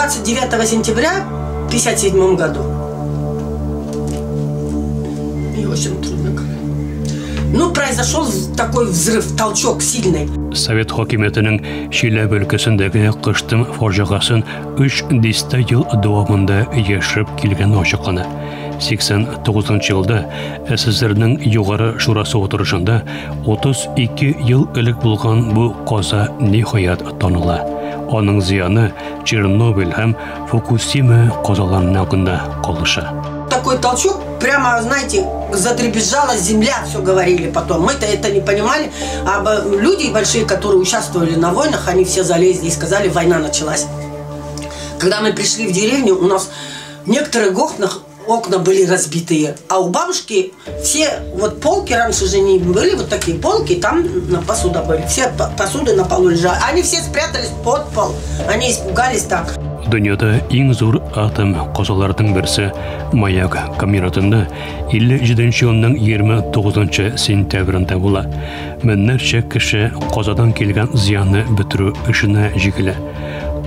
29 сентября в 1957 году. И очень трудно говорить. Ну, произошел такой взрыв, толчок сильный. Совет хакимиятенең Чиләбе өлкәсендәге Кыштым фаҗигасын өч дистә ел дәвамында яшереп килгәне ачыклана. 89 елда СССРның Югары Шурасы утырышында 32 ел элек булган бу каза ниһаять таныла. Аның зыяны Чернобыль һәм Фукусима казаларыннан гына калыша. Такой толчок, прямо, знаете, задребезжала земля, все говорили потом. Мы-то это не понимали. А люди большие, которые участвовали на войнах, они все залезли и сказали, война началась. Когда мы пришли в деревню, у нас в некоторых окна были разбитые, а у бабушки все вот полки, раньше же не были вот такие полки, там посуда были, все посуды на полу лежали. Они все спрятались под пол, они испугались так. Дөньяда иң зур атом казаларының берсе Маяк комбинатында 57 елның 29 сентябрендә була. Меңнәрчә кеше казадан килгән зыянны бетерү эшенә җигелә.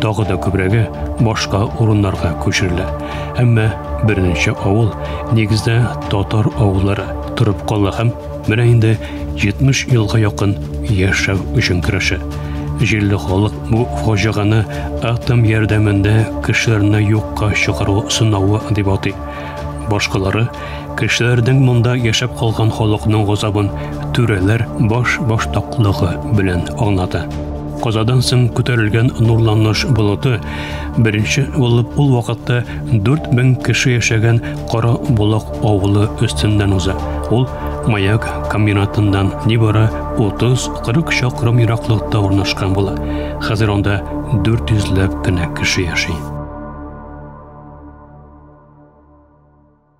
Тагы да күбрәге башка урыннарга күчерелә. Әмма берничә авыл, нигездә татар авыллары, торып кала һәм менә инде 70 елга якын яшәү өчен көрәшә. Җирле халык бу фаҗигане атом ярдәмендә кешеләрне юкка чыгару сынавы дип атый. Башкалары кешеләрнең монда яшәп калган халыкның газабын түрәләр баш-баштаклыгы белән аңлата. Казадан соң күтәрелгән нурланыш болыты беренче булып ул вакытта 4000 кеше яшәгән Кара Болак авылы өстеннән уза. Ул Маяк комбинатыннан нибары 30-40 чакрым ераклыкта урнашкан була. Хәзер анда 400 ләп кенә кеше яши.